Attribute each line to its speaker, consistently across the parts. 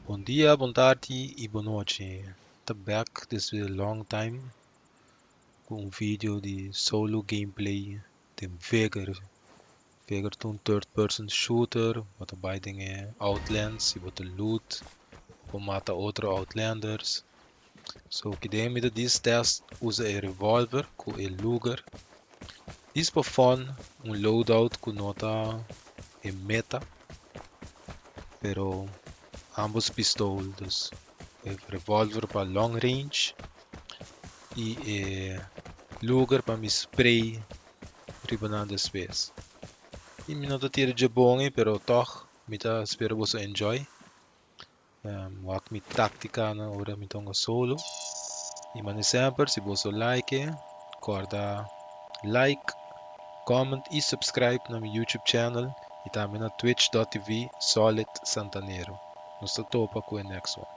Speaker 1: Bon dia, bon tardi y bon nochi. Ta back despues di long time cu un video di solo gameplay den Vigor. Vigor ta un third person shooter, bo ta bay den e Outlands y bo ta loot, bo mata otro Outlanders. So kiden mi ta dis test usa e revolver cu e Luger. Dis pa fun, un loadout cu no ta e meta, pero ambos pistool, dus e revolver pa long range y e Luger pa mi spray riba nan despues. Y mi no ta tira dje bon ei, pero toch mi ta spera boso enjoy. Wak mi tácticanan ora mi ta hunga solo. Y mane semper si boso like e, corda like, comment y subscribe na mi YouTube channel y tambe na twitch.tv Solid Santanero. Nos ta topa cu e next one.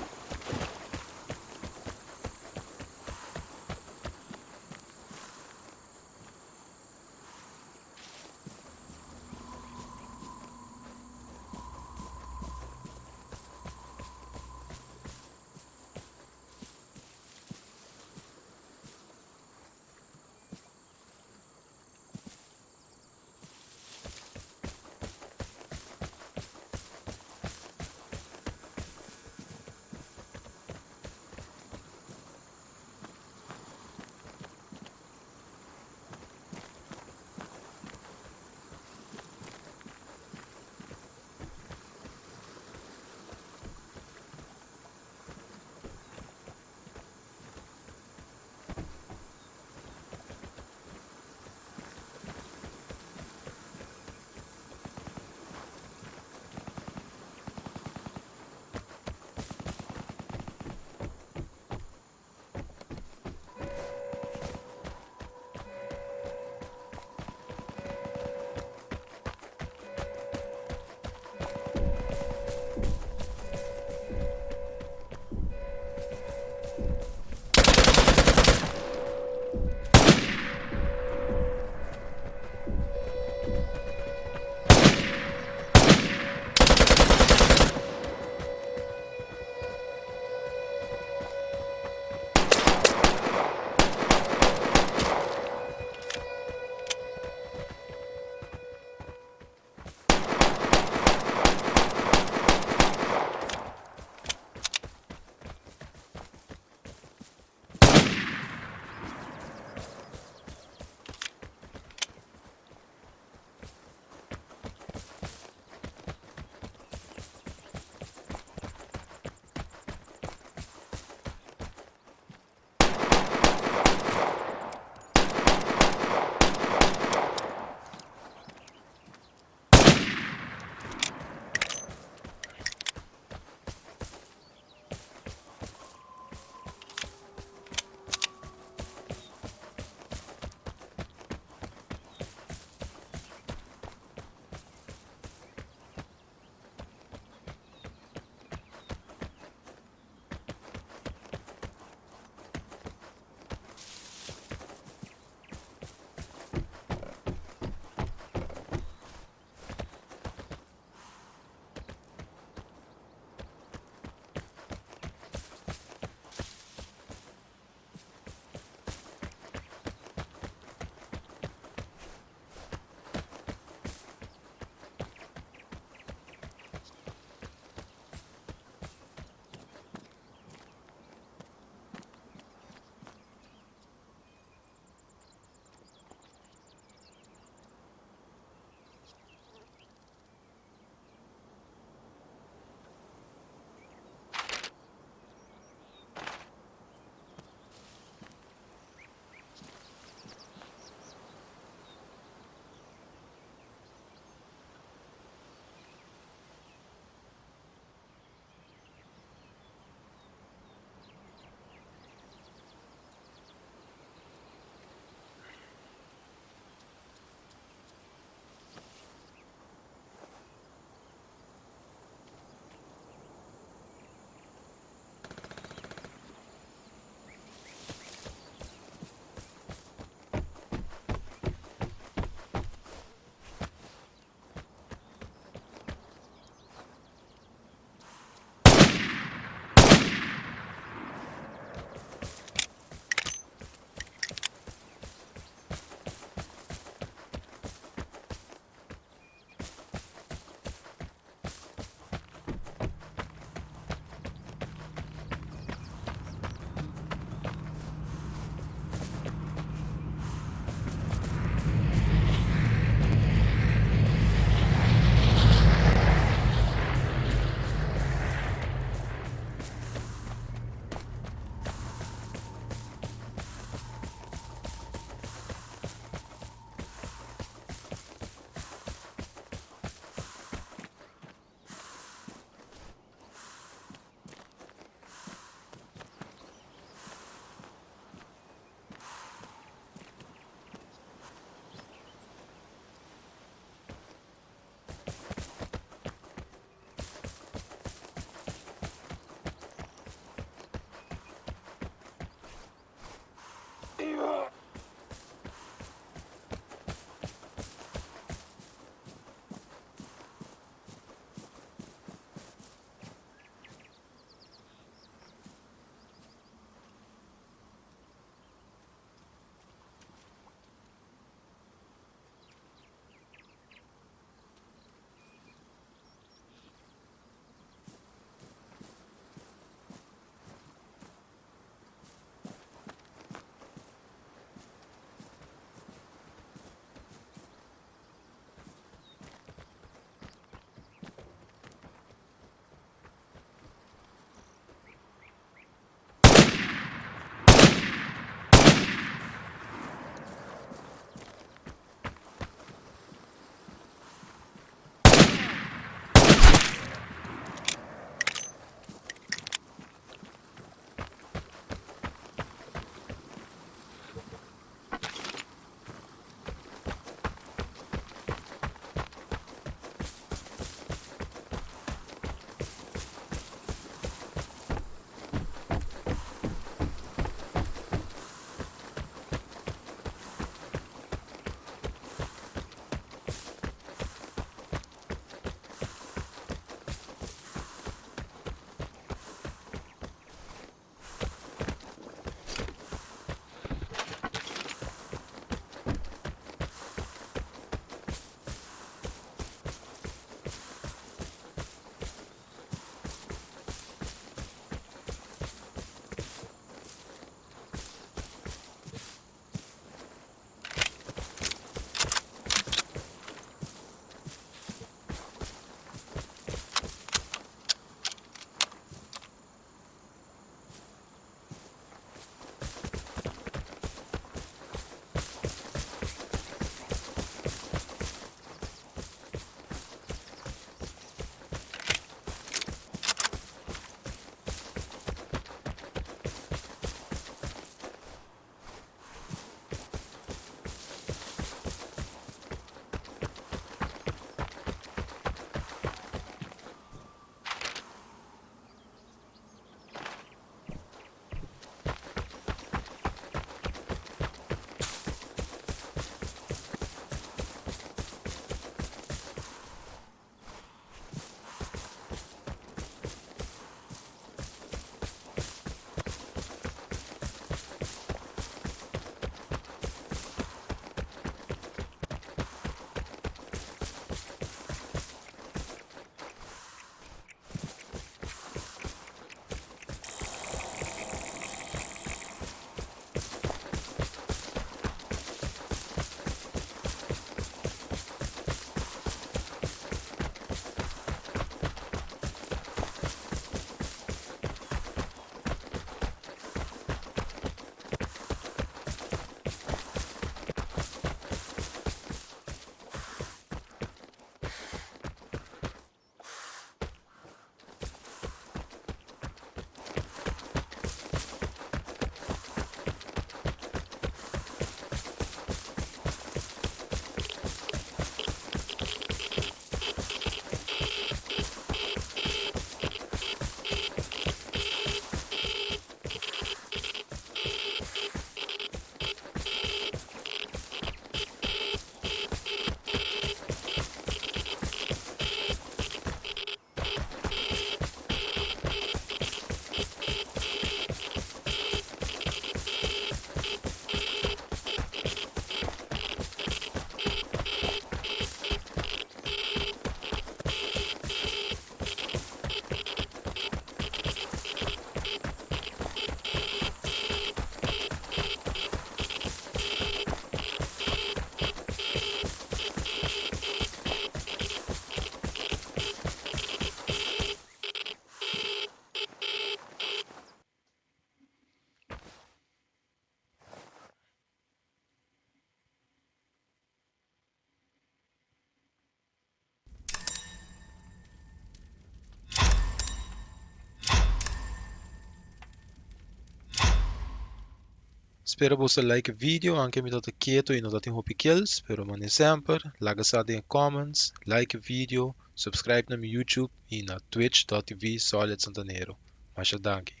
Speaker 1: Spera boso like e video, aunke mi ta keto y no tin hopi kills, pero manera semper, laga sa den comments, like e video, subscribe na mi YouTube y na twitch.tv Solid Santanero. Masha danki.